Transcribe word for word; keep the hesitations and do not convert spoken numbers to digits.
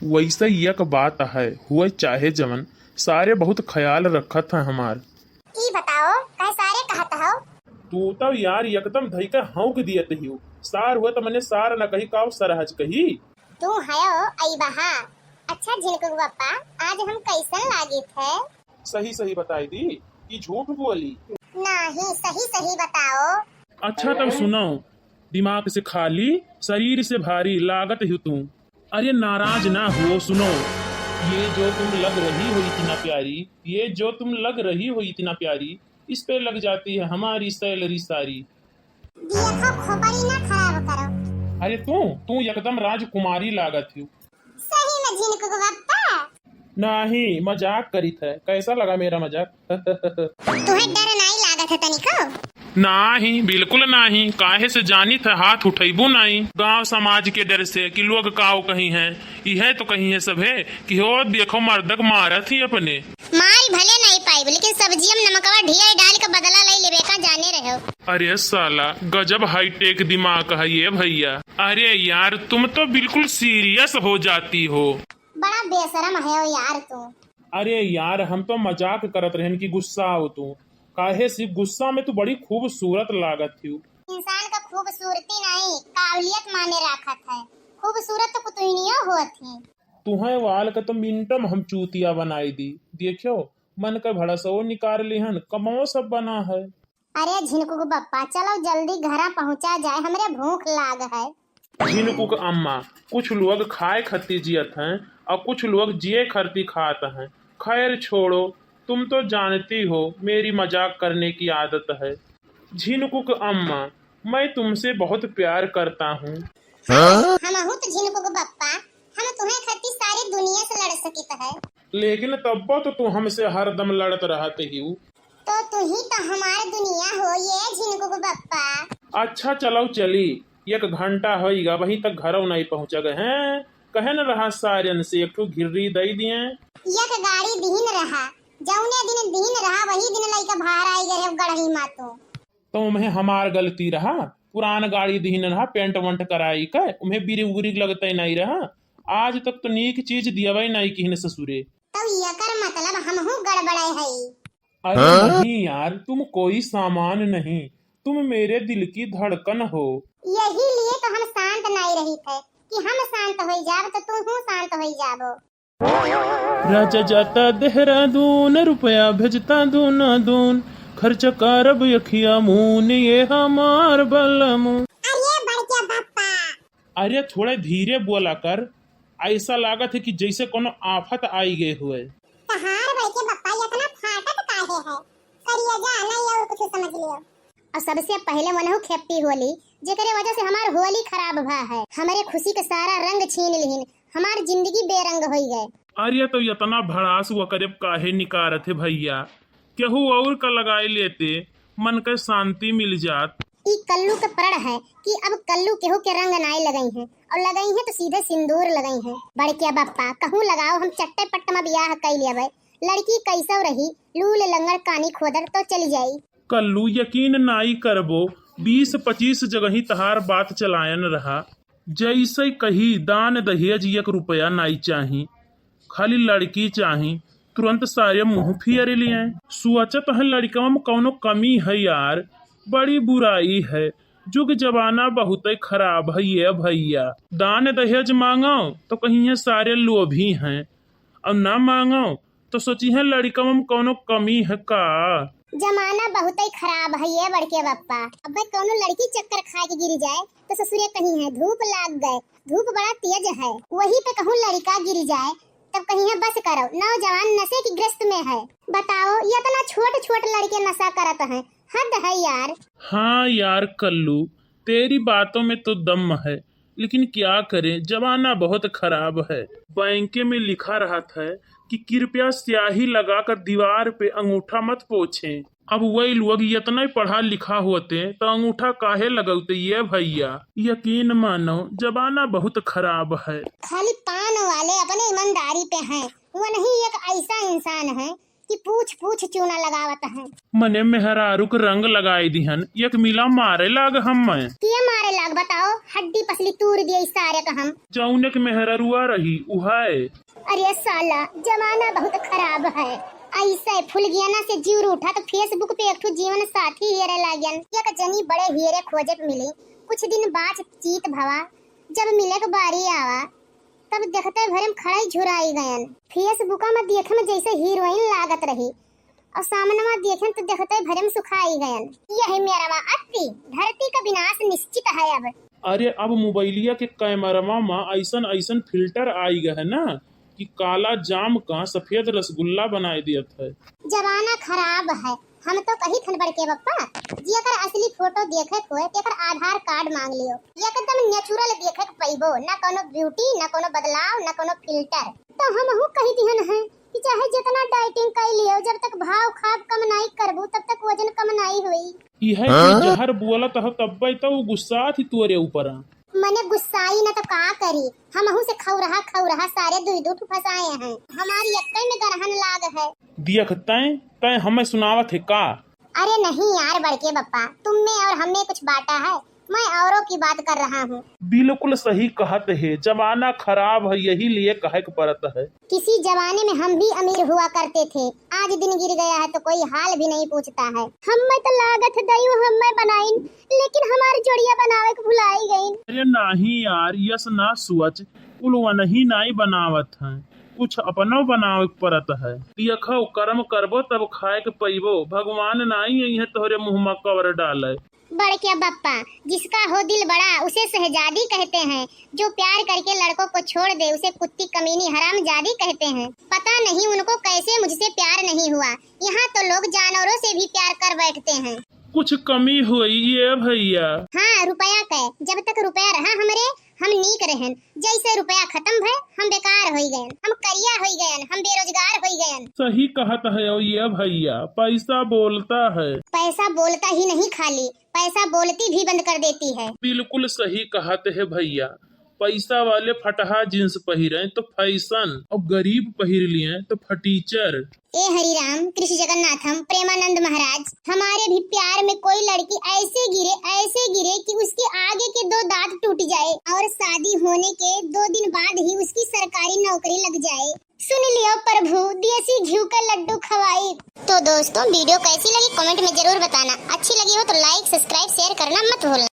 वैसे एक बात है, हुए चाहे जवन, सारे बहुत ख्याल रखत हैं हमार। ई बताओ, काहे सारे कहत हो? तू तो यार एकदम धई के हौंक दियत हियो। सार हुए तो मने सार न कही, काव सरहज कही। तू हयो अइबहा। अच्छा झिनकुक बप्पा, आज हम कैसन लागित है? सही सही बताई दी कि झूठ बोली। नाही, सही सही बताओ। अच्छा तब सुनो, दिमाग से खाली, शरीर से भारी लागत हो तू। अरे नाराज ना हो, सुनो। ये जो तुम लग रही हो इतना प्यारी, ये जो तुम लग रही हो इतना प्यारी, इस पे लग जाती है हमारी सैलरी सारी। देखो, खोपड़ी ना खराब करो। अरे तू, तू एकदम राजकुमारी लागत हो। सही में झिनकुक बप्पा? नाही, मजाक करित है। कैसा लगा मेरा मजाक? तुहे डर नाही लागत है तनिको? नाही, बिल्कुल नाही। काहे से जानित है, हाथ उठैबू नाही। गांव समाज के डर से कि लोग काव कही हैं, इहे तो कही है सभे कि हो देखो मर्दक मारत ही अपने। मारी भले नाही पाइब, लेकिन सब्जियम नमकवा ढेर डाल के बदला लई लेबे का, जाने रहो। अरे साला, गजब हाईटेक दिमाग है ये भैया। अरे यार, तुम तो बिल्कुल सीरियस हो जाती हो। बड़ा बेशरम है यार तू। अरे यार, हम तो मजाक करत रहन कि गुस्सा हो तू। काहे से गुस्सा में तू बड़ी खूबसूरत लागत हो। इंसान का खूबसूरती नहीं, काबिलियत माने राखत है। खूबसूरत तो पुतुइनियो होत ही। तुहे वाल का तो मिनट में हम चूतिया बनाई दी। देखियो, मन का भड़सवो निकाल लिहन, कमवो सब बना है। अरे झिनकुक बप्पा, चलो जल्दी घरा पहुँचा जाए, हमरे भूख लाग है। झिनकुक अम्मा, कुछ लोग खाए खती जियत हैं और कुछ लोग जिए खती खात हैं। खैर छोड़ो, तुम तो जानती हो मेरी मजाक करने की आदत है। झिनकुक अम्मा, मैं तुमसे बहुत प्यार करता हूँ। हमहू तो झिनकुक बप्पा, हम तुम्हें खती सारी दुनिया से लड़ सकित है। लेकिन तब्बो तो तू हमसे हरदम लड़त रहत ही। तो तू ही तो हमार दुनिया हो ये झिनकुक बप्पा। अच्छा चलो चली, एक घंटा होइगा, वहीं तक घरौ नहीं पहुँचा गए हैं। कहे न रहा सारन से एक ठो घिर्री दई दिए। एक गाड़ी दीन रहा, जौने दिन दीन रहा वही दिन लइका भार आई गए गढ़ई मातू। तो उम्हे हमार गलती रहा, पुरान गाड़ी दीन रहा, पेंट वेंट कराई के, उम्हे बिरिक उरिक लगते नहीं रहा। आज तक तो नीक चीज दियवे नहीं किहन ससुरे। तो एकर मतलब हमहू गड़बड़े हई। अरे हाँ? नहीं यार, तुम कोई सामान नहीं, तुम मेरे दिल की धड़कन हो। यही लिए तो हम शांत नहीं रही थे कि हम शांत हो जाब तो तू हूँ शांत हो जाबो। राजा जाता देहरादून, रुपया भेजता दूना दून, खर्च करब यखिया मून, ये हमार बलमू। अरे बड़के बप्पा। अरे थोड़े धीरे बोला कर, ऐसा लागत है कि जैसे कोनो आफत आई गए हुए। तहार बड़के बप्पा इतना फाटत काहे है? करिया जा, नहीं और कुछ समझ लियो। और सबसे पहले मनहु खेपी होली, जेकरे वजह से हमार होली खराब भा है। हमरे खुशी के सारा रंग छीन लिहिन, हमार जिंदगी बेरंग होई गए। अरे तो इतना भड़ास वकरे काहे निकारत है भैया? केहू और का लगाए लेते, मन के शांति मिल जात। ई कल्लू के प्रण है कि अब कल्लू केहू के रंग नाय लगई है, और लगई है तो सीधे सिंदूर लगई है। बड़किया बप्पा, कहूँ लगाओ, हम चट्टे पट्ट में बियाह कई लेबे। लड़की कैसो रही, लूल लंगड़ कानी खोदर तो चली जाई। कल्लू, यकीन नाई करबो, बीस पच्चीस जगही तहार बात चलायन रहा। जैसे कही दान दहेज एक रुपया नाई चाही, खाली लड़की चाही, तुरंत सारे मुंह फेर लिए। सोचत है लड़कवा में कौनो कमी है यार, बड़ी बुराई है। जुग जमाना बहुत खराब है ये भैया। दान दहेज मांगो तो कहिए सारे लोभी हैं, और ना मांगो तो सोची है लड़कवा में कौनो कमी है का। जमाना बहुत ही खराब है ये बड़के बप्पा। अबे कौनो लड़की चक्कर खा के गिर जाए तो ससुरे कही है धूप लाग गए, धूप बड़ा तेज है। वही पे कहूँ लड़का गिर जाए तब कही है बस करो, नौजवान नशे की ग्रस्त में है। बताओ, ये इतना छोट छोट लड़के नशा करत हैं, हद है यार। हाँ यार कल्लू, तेरी बातों में तो दम है, लेकिन क्या करें, जमाना बहुत खराब है। बैंके में लिखा रहत है कि कृपया स्याही लगाकर दीवार पे अंगूठा मत पोछें। अब वही लोग इतना ही पढ़ा लिखा होते तो अंगूठा काहे लगौते ये भैया? यकीन मानो, जमाना बहुत खराब है। खाली पान वाले अपने ईमानदारी पे हैं, वो नहीं एक ऐसा इंसान है कि पूछ पूछ चूना लगावत हैं। मने मेहरारू के रंग लगाई दिहन, एक मिला मारे लाग हम मैं। के मारे लाग बताओ, हड्डी पसली तूर दिए इस सारे का हम। जौन एक मेहररुआ रही उहाए। अरे साला, जमाना बहुत खराब है। ऐसे फुलगियाना से जीव रूठा तो Facebook पे एक ठो जीवन साथी हेरे लाग्यन। एक जनी बड़े हेरे खोजे पे मिली। कुछ दिन बातचीत भवा, जब मिले के बारी आवा, तब देखते भरे में खड़ाई झुराई गयन। Facebook में देखे में जैसे हीरोइन लागत रही, और सामने में देखे तो देखते भरे में सुखाई गयन। यही मेरा अत्ती, धरती का विनाश निश्चित है अब। अरे, अब मोबाइलिया के कैमरवा में ऐसन ऐसन फिल्टर आई गए है ना कि काला जाम का सफेद रसगुल्ला बनाए दियत है। जमाना खराब है, हम तो कही थन बड़के बप्पा, जेकर असली फोटो देखे के होए, तेकर आधार कार्ड मांग लियो। एकदम नेचुरल देखे के पइबो, ना कोनो ब्यूटी, ना कोनो बदलाव, ना कोनो फिल्टर। तो हमहू कही दिहन है कि चाहे जितना डाइटिंग कर लियो, जब तक भाव खाब कम नाई करबू, तब तक वजन कम नाई होई। इहे हाँ? तू जहर बोलत हो, तब्बे तो उ गुस्सा थी तोरे ऊपर। मने गुस्साई न तो का करी, हमहू से खौरहा खौरहा सारे दुई दू ठो फंसाए हैं। हमारी एक्कई में गरहन लाग है। दियख तैं, तैं हमें सुनावत है का? अरे नहीं यार बड़के बप्पा, तुम में और हम में कुछ बाटा है, मैं औरों की बात कर रहा हूँ। बिल्कुल सही कहत है, जमाना खराब है, यही लिए कहे के पड़त है। किसी जमाने में हम भी अमीर हुआ करते थे, आज दिन गिर गया है तो कोई हाल भी नहीं पूछता है। हमें तो लागत है दैव हमें बनाइन, लेकिन हमार जोड़िया बनावे के भुलाई गइन। अरे नाही यार, यस ना सोच, कुल वनही नाई बनावत हैं, कुछ अपनो बनावे के पड़त है। देखो, कर्म करबो तब खाए के पइबो, भगवान नाई अइहे तोहरे मुँह में कवर डाले। बड़के बप्पा, जिसका हो दिल बड़ा उसे शहजादी कहते हैं, जो प्यार करके लड़कों को छोड़ दे उसे कुत्ती कमीनी हरामजादी कहते हैं। पता नहीं उनको कैसे मुझसे प्यार नहीं हुआ, यहाँ तो लोग जानवरों से भी प्यार कर बैठते हैं। कुछ कमी होई ये भइया। हाँ, रुपया के, जब तक रुपया रहा हमरे, हम नीक रहन। जैसे रुपया खत्म भय, हम बेकार होई गयन, हम करिया होई गयन, हम बेरोजगार होई गयन। सही कहत है ये भइया, पैसा बोलता है। पैसा बोलता ही नहीं खाली, पैसा बोलती भी बंद कर देती है। बिल्कुल सही कहत है भइया, पैसा वाले फटहा जींस पहिरे तो फैशन, और गरीब पहिर लिए तो फटीचर। ए हरिराम कृष्ण जगन्नाथम प्रेमानंद महाराज, हमारे भी प्यार में कोई लड़की ऐसे गिरे, ऐसे गिरे कि उसके आगे के दो दांत टूट जाए और शादी होने के दो दिन बाद ही उसकी सरकारी नौकरी लग जाए। सुन लियो प्रभु, देसी घिउ का लड्डू खवाई। तो दोस्तों, वीडियो कैसी लगी कमेंट में जरूर बताना, अच्छी लगी हो तो लाइक, सब्सक्राइब, शेयर करना मत भूलना।